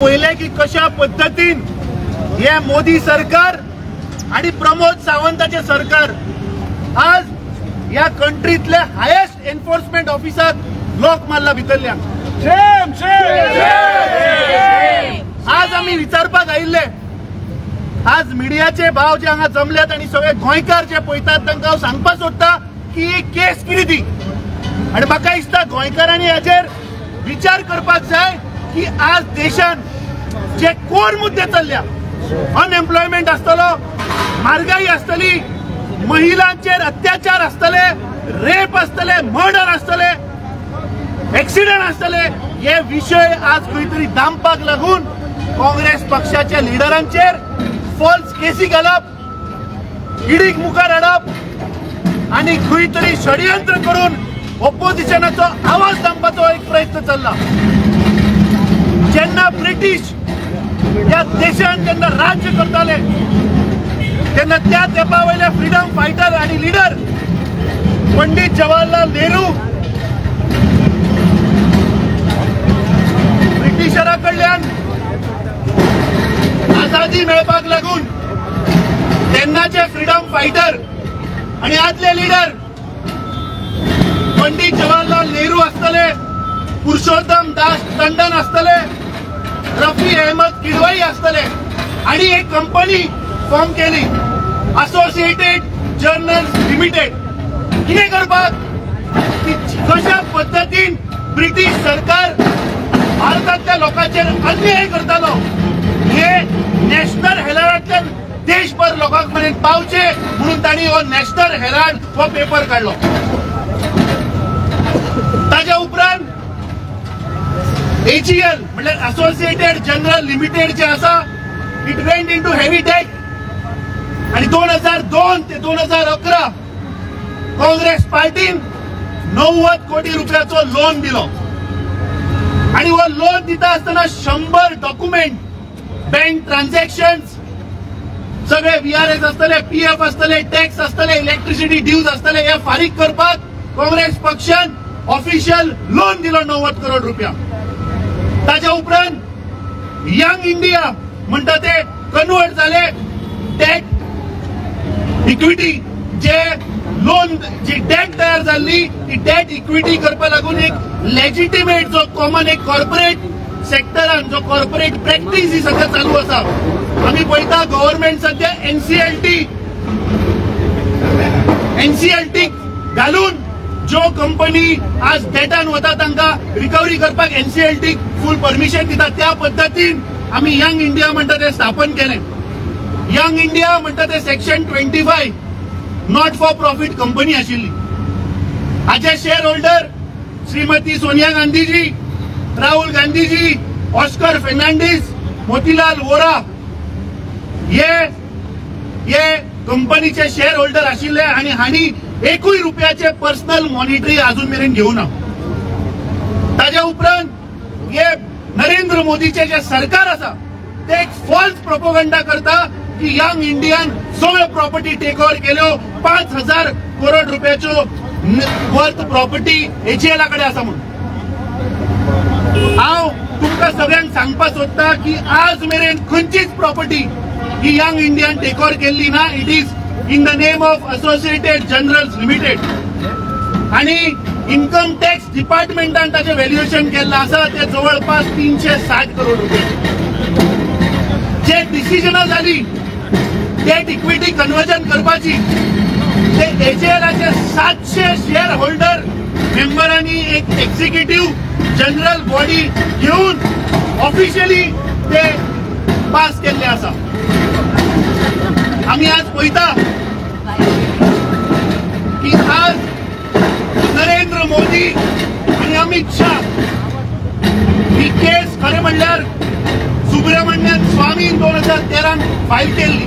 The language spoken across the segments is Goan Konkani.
पहिले की कशा पद्धतीन हे मोदी सरकार आणि प्रमोद सावंताचे सरकार आज या कंट्रीतले हायेस्ट एन्फोर्समेंट ऑफिसाक लॉक मारला भितरल्यान। आज आमी विचारपाक आयिल्ले, आज मिडियाचे भाव जे हांगा जमल्यात आनी सगळे गोंयकार जे पळयतात तांकां हांव सांगपाक सोदता की ही केस कितें ती, आनी म्हाका दिसता गोंयकारांनी हाचेर विचार करपाक जाय की आज देशान जे कोर मुद्दे चल्ल्या, अनएम्प्लॉयमेंट आसतलो, म्हारगाई आसतली, महिलांचेर अत्याचार आसतले, रेप आसतले, मर्डर आसतले, एक्सिडंट आसतले, हे विशय आज खंय तरी दामपाक लागून काँग्रेस पक्षाच्या लिडरांचेर फॉल्स केसी घालप, इडीक मुखार हाडप आनी खंय तरी षडयंत्र करून ऑपोजिशनाचो आवाज दामपाचो एक प्रयत्न चल्ला। जेन्ना ब्रिटीश ह्या देशान जेन्ना राज्य करताले तेन्ना त्या तेंपा वयले फ्रीडम फायटर आनी लिडर पंडित जवाहरलाल नेहरू ब्रिटिशरा कडल्यान आझादी मेळपाक लागून तेन्नाचे फ्रीडम फायटर आनी आदले लिडर पंडित जवाहरलाल नेहरू आसतले, पुरुषोत्तम दास टंडन आसतले, रफी अहमद किडवाई आसतले आनी एक कंपनी फॉर्म केली, असोसिएटेड जर्नल्स लिमिटेड। कितें करपाक की कशा पद्दतीन ब्रिटीश सरकार भारतांतल्या लोकांचेर अन्याय करतालो हे नॅशनल हेराल्डांतल्यान देशभर लोकांक मेरेन पावचे म्हणून तांणी हो नॅशनल हेराल्ड हो पेपर काडलो। ताज्या उपरांत एजीएल म्हणल्यार असोसिएटेड जनरल लिमिटेड जे आसा, it went into heavy debt आनी 2002 ते 2011 काँग्रेस पार्टीन 90 कोटी रुपयाचो लोन दिलो आनी हो लोन दिता आसतना 100 डॉक्युमेंट, बँक ट्रान्झॅक्शन्स, सगळे व्हीआरएस आसतले, पीएफ आसतले, टॅक्स आसतले, इलेक्ट्रिसिटी ड्यूज आसतले, हे फारीक करपाक काँग्रेस पक्षान ऑफिशियल लोन दिलो 90 करोड रुपया। ताज्या उपरांत यंग इंडिया म्हणटा ते कन्वर्ट जाले डेट इक्विटी, जे लोन जी डेट तयार जाल्ली ती डेट इक्विटी करपाक लागून एक लेजिटिमेट जो कॉमन एक कॉर्पोरेट सेक्टरान जो कॉर्पोरेट प्रॅक्टीस ही सध्या चालू आसा। आमी पळयता गव्हर्मेंट सध्या एनसीएलटी घालून ज्यो कंपनी आज डेटान वता तांकां रिकवरी करपाक एनसीएलटी फूल परमिशन दिता। त्या पद्दतीन आमी यंग इंडिया म्हणटा ते स्थापन केलें। यंग इंडिया म्हणटा ते section 25 not for profit company आशिल्ली। हाचे share holder Shrimati Sonia Gandhiji, Rahul Gandhiji, Oscar Fernandes, Motilal Vora हे कंपनीचे शेअर होल्डर आशिल्ले आनी हांणी एकूय रुपयाचे पर्सनल मॉनिटरी अजून मेरेन घेवना। ताज्या उपरांत हे नरेंद्र मोदीचे जे सरकार आसा ते एक फॉल्स प्रोपोगंडा करता की यंग इंडियान सगळ्यो प्रॉपर्टी टेक ओव्हर केल्यो, 5000 करोड रुपयाच्यो वर्थ प्रॉपर्टी एजीएला कडेन आसा म्हणून। हांव तुमकां सगळ्यांक सांगपाक सोदता की आज मेरेन खंयचीच प्रॉपर्टी ही यंग इंडियान टेक ओव्हर केल्ली ना। It is in the name of Associated Generals Limited आनी इन्कम टॅक्स डिपार्टमेंटान ताचें व्हॅल्युएशन केल्लें आसा ते जवळपास 360 करोड रुपये। जे डिसिजनां जाली डेट इक्विटी कन्वर्जन करपाची ते एजीएलाचे 700 शेअर होल्डर मेंबरांनी एक एक्झिक्युटिव्ह जनरल बॉडी घेवन ऑफिशियली ते पास केल्ले आसा। आमी आज पळयता की आज नरेंद्र मोदी आनी अमित शाह ही केस खरें म्हणल्यार सुब्रमण्यन स्वामीन 2013 फायल केल्ली।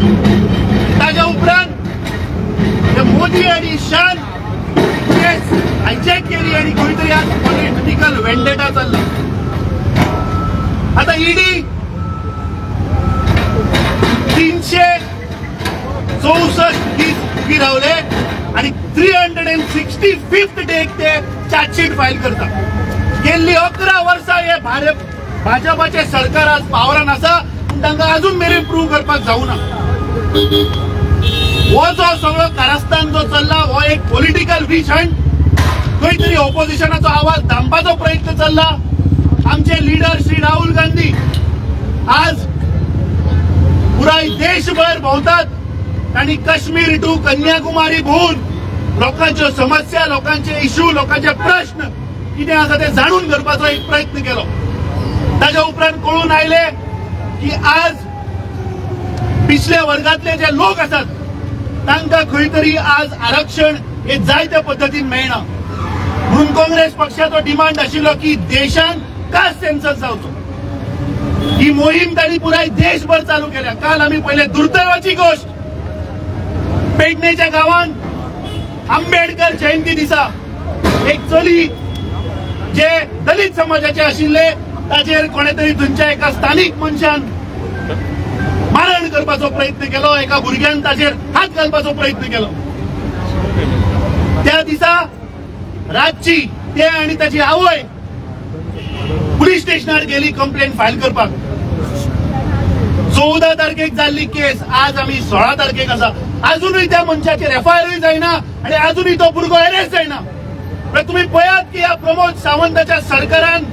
ताज्या उपरांत मोदी आनी शान केस हायजॅक केली आनी खंय तरी आज पॉलिटिकल वेंडेटा चल्ला। आतां ईडी 364 दीस उबी रावले आनी 365 डेक ते चार्जशीट फायल करता। गेल्ली 11 वर्सां हे भाजपाचे सरकार आज पावरान आसा पूण तांकां अजून मेरेन प्रूव करपाक जावना. हो जो सगळो कारस्थान जो चल्ला हो एक पॉलिटिकल विशन, खंय तरी ऑपोजिशनाचो आवाज दामपाचो प्रयत्न चल्ला. आमचे लिडर श्री राहुल गांधी आज पुराय देशभर भोंवतात आनी काश्मीर टू कन्याकुमारी भोंवून लोकांच्यो समस्या, लोकांचे इश्यू, लोकांचे प्रश्न कितें आसा ते जाणून करपाचो एक प्रयत्न केलो. ताच्या उपरांत कळून आयले की आज पिछल्या वर्गातले जे लोक आसात तांकां खंय तरी आज आरक्षण हे जाय त्या पद्दतीन मेळना. म्हणून काँग्रेस पक्षाचो डिमांड आशिल्लो की देशान कास्ट सेन्सस जावचो. ही मोहीम तांणी पुराय देशभर चालू केल्या. काल आमी पयले दुर्दैवाची गोष्ट, पेडणेच्या गांवांत आंबेडकर जयंती दिसा एक चली जे दलित समाजाचे आशिल्ले ताचेर कोणे तरी थंयच्या एका स्थानीक मनशान मारण करपाचो प्रयत्न केलो, एका भुरग्यान ताचेर हात घालपाचो प्रयत्न केलो. त्या दिसा रातची ते आनी ताची आवय पुलीस स्टेशनार गेली कंप्लेंट फायल करपाक. 14 तारखेक जाल्ली केस आज आमी 16 तारखेक आसा, अजुनूय त्या मनशाचेर एफआयआरूय जायना आनी अजुनूय तो भुरगो अरेस्ट जायना. तुमी पळयात की ह्या प्रमोद सावंताच्या सरकारान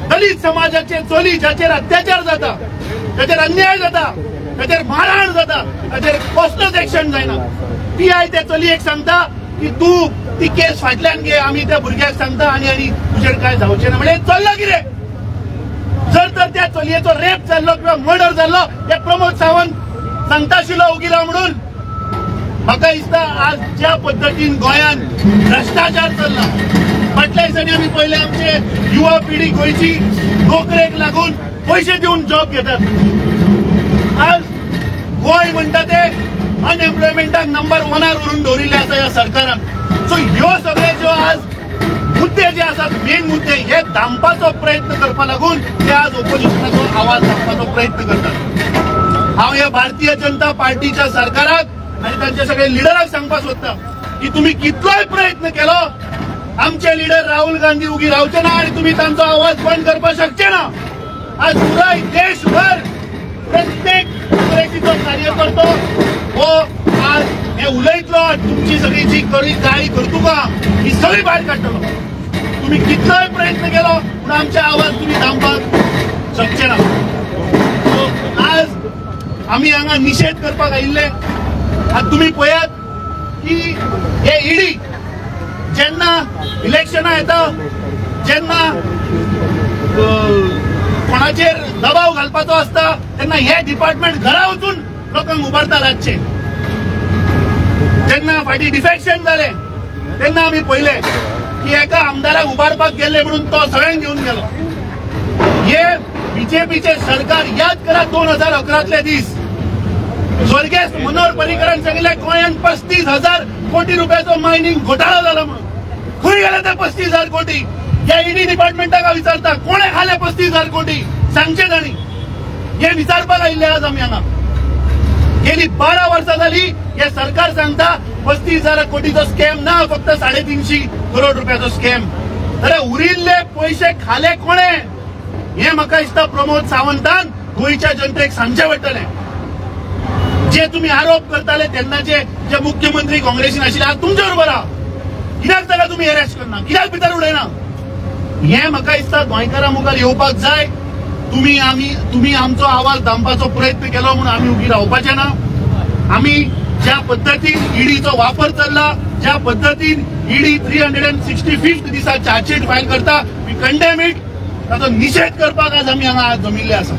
दलित समाजाचे चली जाचेर अत्याचार जाता, ताचेर अन्याय जाता, ताचेर मारहाण जाता, ताचेर कसलोच एक्शन जायना. ती I त्या चलयेक सांगता की तूं ती केस फाटल्यान घे, आमी त्या भुरग्याक सांगता आनी आनी तुजेर काय जावचें ना. म्हणजे चल्ला कितें? जर तर त्या चलयेचो रेप जाल्लो किंवा मर्डर जाल्लो हे प्रमोद सावंत सांगता आशिल्लो ओगी राव म्हणून. म्हाका दिसता आज ज्या पद्दतीन गोंयांत भ्रश्टाचार चल्ला, फाटल्या दिसांनी आमी पळयले आमचे युवा पिढी गोंयची नोकरेक लागून पयशे दिवन जॉब घेतात. आज गोंय म्हणटा ते अनएम्प्लॉयमेंटाक नंबर 1 व्हरून दवरिल्लें आसा ह्या सरकारान. सो ह्यो सगळे ज्यो आज मुद्दे जे आसात मेन मुद्दे हे दामपाचो प्रयत्न करपा लागून ते आज ओपोजिशनाचो आवाज दामपाचो प्रयत्न करतात. हांव ह्या भारतीय जनता पार्टीच्या सरकाराक आनी तांच्या सगळे लिडराक सांगपाक सोदता की तुमी कितलोय प्रयत्न केलो आमचे लिडर राहुल गांधी उगी रावचे ना आनी तुमी तांचो आवाज बंद करपाक शकचे ना. आज पुराय देशभर प्रत्येक काँग्रेसीचो कार्यकर्तो हो आज हे उलयतलो, तुमची सगळी जी गाळी करतुका ही सगळी भायर काडटलो. तुमी कितलोय प्रयत्न केलो पूण आमचे आवाज तुमी दामपाक शकचे ना. आज आमी हांगा निशेध करपाक आयिल्ले. आतां तुमी पळयात की हे ईडी जेन्ना इलेक्शनां येता, जेन्ना कोणाचेर दबाव घालपाचो आसता तेन्ना हे डिपार्टमेंट घरा वचून लोकांक उबारता रातचे. जेन्ना फाटीं डिफेक्शन जालें तेन्ना आमी पळयलें की एका आमदाराक उबारपाक गेल्ले म्हणून तो सगळ्यांक घेवन गेलो. हे बीजेपीचे सरकार याद करा 2011 दीस स्वर्गेस्त मनोहर पर्रीकरान सांगिल्लें गोंयांत 35,000 कोटी रुपयाचो मायनिंग घोटाळो जाला म्हणून. खंय गेले ते 35,000 कोटी? ह्या ईडी डिपार्टमेंटाक विचारता कोणे खाले 35,000 कोटी सांगचे तांणी. हे विचारपाक आयिल्ले आज आमी हांगा. गेली 12 वर्सां जाली हे सरकार सांगता 35,000 कोटीचो स्कॅम ना, फक्त 350 करोड रुपयाचो स्कॅम. जाल्यार उरिल्ले पयशे खाले कोणे हे म्हाका दिसता प्रमोद सावंतान गोंयच्या जनतेक सांगचें पडटलें. जे तुम्ही आरोप करताले तेन्नाचे जे मुख्यमंत्री काँग्रेसीन आशिल्ले आज तुमचे बरोबर आहा, कित्याक ताका तुमी अरेस्ट करना, कित्याक भितर उडयना? हे म्हाका दिसता गोंयकारां मुखार येवपाक जाय. तुमी आमचो आवाज दामपाचो प्रयत्न केलो म्हणून आमी उगी रावपाचे ना. आमी ज्या पद्दतीन ईडीचो वापर चल्ला, ज्या पद्दतीन ईडी 365 दिसा चार्जशीट फायल करता, we condemn it. ताचो निशेध करपाक आज आमी हांगा जमिल्ले आसा.